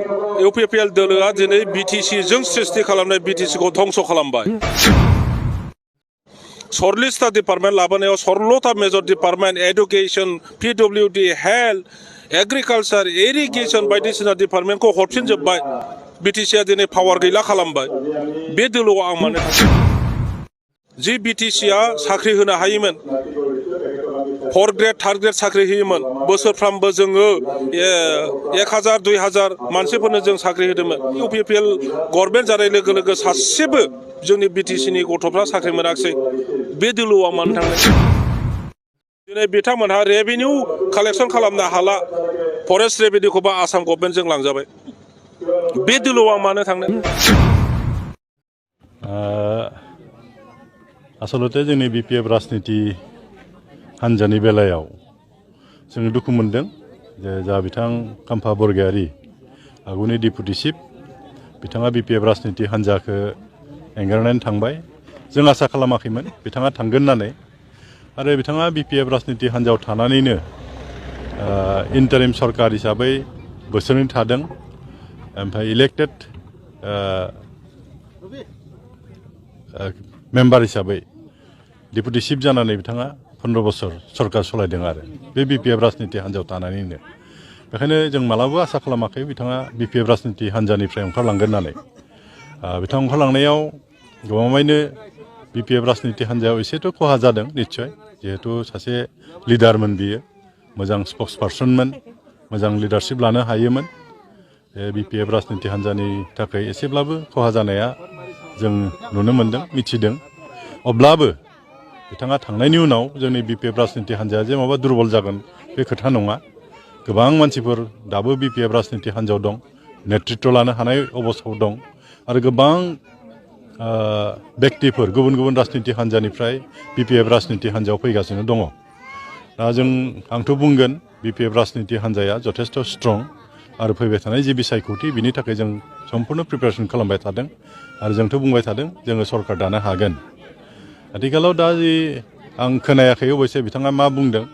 UPPL दोलोआ दिनै BTC जों सृष्टि खालामनाय बिटिसिखौ धंस खालामबाय। 40टा डिपार्टमेन्ट लाबोनायाव 16टा major department education, PWD, health, agriculture, irrigation बायदिसिना डिपार्टमेन्टखौ हरफिनजोब्बाय। बिटिसिआ दिनै पावार गैला खालामबाय। बे दोलोआव आं मानो जि बिटिसिआ साख्रि होनो हायोमोन, 4 ग्रेड 3 ग्रेड साख्रि होयोमोन, बोसोरफ्रामबो जोङो 1000 2000 मानसिफोरनो जों साख्रि होदोंमोन। इउपिपिएल गभर्नमेन्ट जानाय लोगो लोगो सासेबो जोंनि बिटिसिनि गथ'फ्रा साख्रि मोनाखिसै। बे दोलोआव मानो थांनो? दिनै बिथांमोनहा रेभिनिउ कालेक्सन खालामनो हाला, फरेस्ट रेभिनिउखौबा आसाम गभर्नमेन्टजों लांजाबाय। बे दोलोआव मानो थांनो? आसलते जोंनि बिपिएफ राजनिति हान्जानि बेलायाव जों दुखु मोनदों जे जा बिथां काम्फा बरगयारी आगुनि डिपुटि चिफ बिथाङा बिपिएफ राजनिति हान्जाखौ एंगारनानै थांबाय। जों आसा खालामाखैमोन बिथाङा थांगोन होननानै, आरो बिथाङा बिपिएफ राजनिति हान्जायाव थानानैनो इन्टारिम सरकार हिसाबै बोसोरनै थादों। ओमफ्राय इलेक्टेड मेम्बार हिसाबै डिपुटि चिफ जानानै बिथाङा 15 बोसोर सरकार सलायदों आरो बे बिपिएफ राजनिति हान्जायाव थानानैनो। बेखायनो जों मालाबा आसा खालामाखै बिथाङा बिपिएफ राजनिति हान्जानिफ्राय ओंखारलांगोन होननानै। बिथां ओंखारलांनायाव गोबाङैनो बिपिएफ राजनिति हान्जायाव एसेथ' खहा जादों निस्सय, जिहेतु सासे लिडारमोन बियो, मोजां स्पक्स पार्सनमोन, मोजां लिडारशिप लानो हायोमोन। बिपिएफ राजनिति हान्जानि थाखाय एसेब्लाबो खहा जानाया जों नुनो मोन्दों, मिथिदों। अब्लाबो बिथाङा थांनायनि उनाव जोंनि बिपिएफ राजनिति हान्जाया जे माबा दुरबल जागोन बे खोथा नङा। गोबां मानसिफोर दाबो बिपिएफ राजनिति हान्जायाव दं, नेतृत्व लानो हानाय अबस्थायाव दं, आरो गोबां व्यक्तिफोर गुबुन गुबुन राजनिति हान्जानिफ्राय बिपिएफ राजनिति हान्जायाव फैगासिनो दङ। दा आंथ' बुंगोन बिपिएफ राजनिति हान्जाया जथेस्थ स्ट्रं, आरो फैबाय थानाय जि बिसायख'थि बिनि थाखाय जों सम्पूर्ण प्रिपेरेसन खालामबाय थादों, आरो जोंथ' बुंबाय थादों जोङो सरकार दानो हागोन। आथिखालाव दा जि आं खोनायाखै अबयसे बिथाङा मा बुंदों,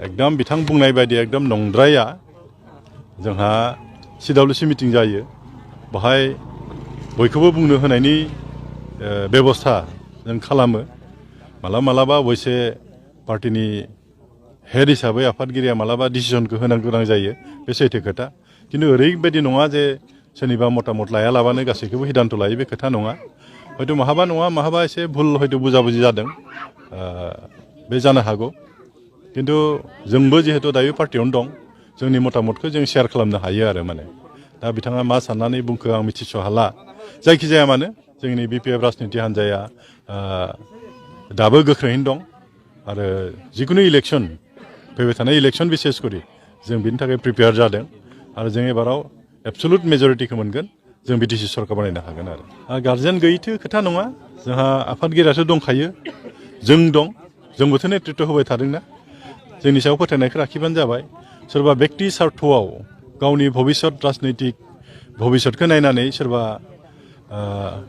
एकदम बिथां बुंनाय बायदि एकदम नंद्राया। जोंहा CWC मिटिं जायो, बेहाय बयखौबो बुंनो होनायनि बेबस्था जों खालामो। मालाबा अबयसे पार्टिनि हेड हिसाबै आफादगिरिया मालाबा डिसिसनखौ होनो गोनां जायो, बे सैथो खोथा। खिन्थु ओरैबायदि नङा जे सोरनिबा मतामत लायालाबानो गासैखौबो सिद्धान्त लायो, बे खोथा नङा। हयथ' माहाबा नङा माहाबा एसे भुल हयथ' बुजाबुजि जादों, बे जानो हागौ। खिन्थु जोंबो जिहेतु दायो पार्टियावनो दं, जोंनि मतामतखौ जों शेयार खालामनो हायो आरो माने। दा बिथाङा मा साननानै बुंखो आं मिथिस' हाला। जायखिजाया मानो जोंनि बिपिएफ राजनिति हान्जाया दाबो गोख्रैनो दं, आरो जिखुनु इलेक्सन फैबाय थानाय इलेक्सन बिसेस करि जों बिनि थाखाय प्रिपेयार जादों, आरो जों एबाराव एबसुलुट मेजरिटिखौ मोनगोन, जों बिटिसि सरकार बानायनो हागोन। आरो गार्जेन गैयैथ' खोथा नङा, जोंहा आफादगिरियासो दंखायो, जों दं, जोंबोथ' नेतृत्व होबाय थादोंना। जोंनि सायाव फोथायनायखौ लाखिबानो जाबाय। सोरबा बेक्ति सार्थआव गावनि भबिष्यत राजनैतिक भबिष्यतखौ नायनानै सोरबा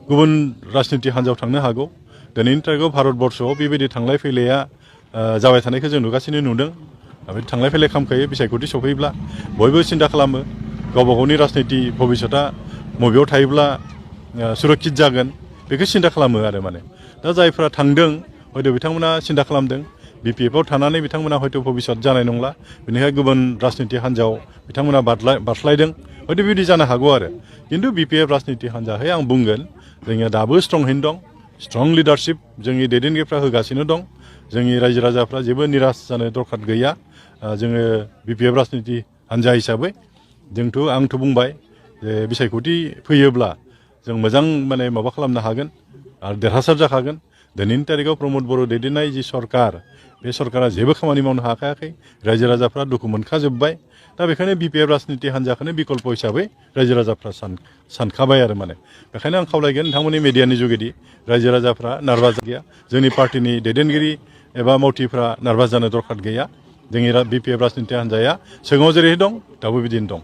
गुबुन राजनिति हान्जायाव थांनो हागौ। दिनैनि थारिखआव भारतबर्षआव बेबायदि थांलाय फैलाया जाबाय थानायखौ जों नुगासिनो नुदों। थांलाय फैलाय खालामखायो, बिसायख'थि सफैब्ला बयबो सिन्था खालामो गावबा गावनि राजनिति भबिष्यता बबेयाव थायोब्ला सुरक्षित जागोन, बेखौ सिन्था खालामो आरो माने। दा जायफ्रा थांदों हयथ' बिथांमोना सिन्था खालामदों बिपिएफआव थानानै बिथांमोना हयथ' भबिष्यत जानाय नंला, बेनिखाय गुबुन राजनिति हान्जायाव बिथांमोना बारस्लायदों, हयथ' बिदि जानो हागौ आरो। खिन्थु बिपिएफ राजनिति हान्जाहै आं बुंगोन जोंनिया दाबो स्ट्रंहैनो दं, स्ट्रं लिडारशिप जोंनि दैदेनगिरिफ्रा होगासिनो दं। जोंनि रायजो राजाफ्रा जेबो निराश जानो दरखार गैया। जोङो बिपिएफ राजनिति हान्जा हिसाबै आंथ' बुंबाय जे बिसायख'थि फैयोब्ला जों मोजां माने माबा खालामनो हागोन, आरो देरहासार जाखागोन। दिनैनि तारिखआव प्रमद बर' दैदेननाय जि सरकार, बे सरकारा जेबो खामानि मावनो हाखायाखै, रायजो राजाफ्रा दुखु मोनखाजोब्बाय। दा बेखायनो बिपिएफ राजनिति हान्जाखौनो बिकल्प हिसाबै रायजो राजाफ्रा सानखाबाय आरो माने। बेखायनो आं खावलायगोन नोंथांमोननि मिडियानि जुगेदि रायजो राजाफ्रा नार्भास गैया, जोंनि पार्टिनि दैदेनगिरि एबा मावथिफ्रा नार्भास जानो दरखार गैया। जोंनि बिपिएफ राजनिति हान्जाया सिगाङाव जेरै दं दाबो बिदिनो दं।